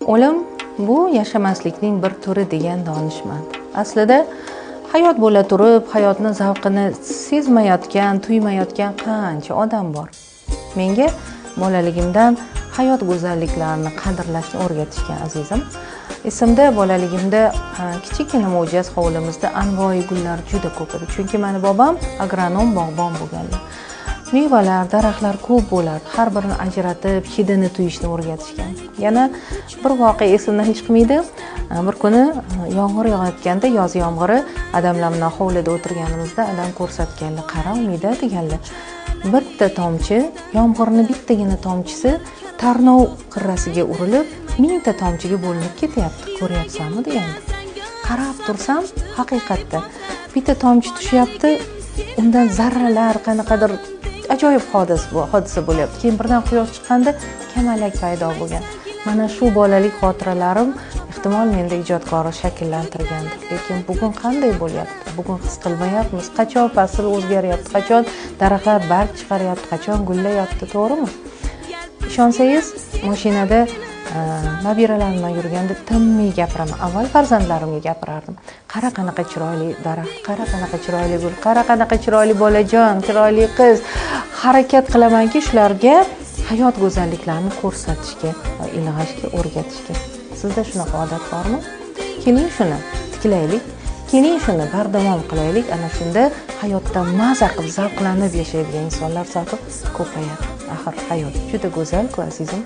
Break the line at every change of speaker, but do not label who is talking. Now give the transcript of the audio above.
O'lim bu yashamaslikning bir turi degan donishmand. Aslida hayot bo'la turib, hayotni zavqini sezmayotgan, tuymayotgan qancha odam bor. Menga bolaligimdan hayot go'zalliklarini qadrlashni o'rgatishgan azizim. Esimda, bolaligimda kichikina mo'jaz hovlimizda anvoyi gullar juda ko'p edi. Chunki mani bobam agronom, bog'bon bo'lganlar. Mevalar, daraxtlar ko'p bo'lardi. Har birini ajratib, hidini tuyishni o'rgatishgan. Yana bir voqea esimdan chiqmaydi. Bir kuni yomg'ir yog'ayotganda, yoz yomg'iri, adamlar bilan hovlida o'tirganimizda adam ko'rsatganlar, "Qara, Umida", deganlar. Bitta tomchi, yomg'irni bittagina tomchisi tarnov qirrasiga urilib, mingta tomchiga bo'linib ketyapti. "Ko'ryapsanmi?" degandi. Qarab tursam, haqiqatda bitta tomchi tushyapti, undan zarralar, qanaqadir ajoyib hodisa bo'lyapti. Keyin birdan quyosh chiqqanda kamalak paydo bo'lgan. Mana shu bolalik xotiralarim ehtimol menda ijodkorni shakllantirgandir. Lekin bugun qanday bo'lyapti? Bugun his qilmayapmiz. Qachon fasl o'zgaryapti, qachon daraxtlar barg chiqaryapti, qachon gullayapti, to'g'rimi? Ishonsangiz, mashinada nabiralarim bilan yurganda tinmay gapiraman. Avval farzandlarimga gapirardim. Qara qanaqa chiroyli daraxt, qara qanaqa chiroyli gul, qara qanaqa chiroyli bolajon, chiroyli qiz. Harakat qilamanki, shularga hayot go'zalliklarini ko'rsatishga va ilg'ashga, o'rgatishga. Sizda shunaqa odat bormi? Keling, shuni tiklaylik. Keling, shuni bardavom qilaylik. Ana shunda hayotdan maza qilib, zavqlanib yashaydigan insonlar safi ko'payadi. Axir hayot juda go'zal-ku, azizim.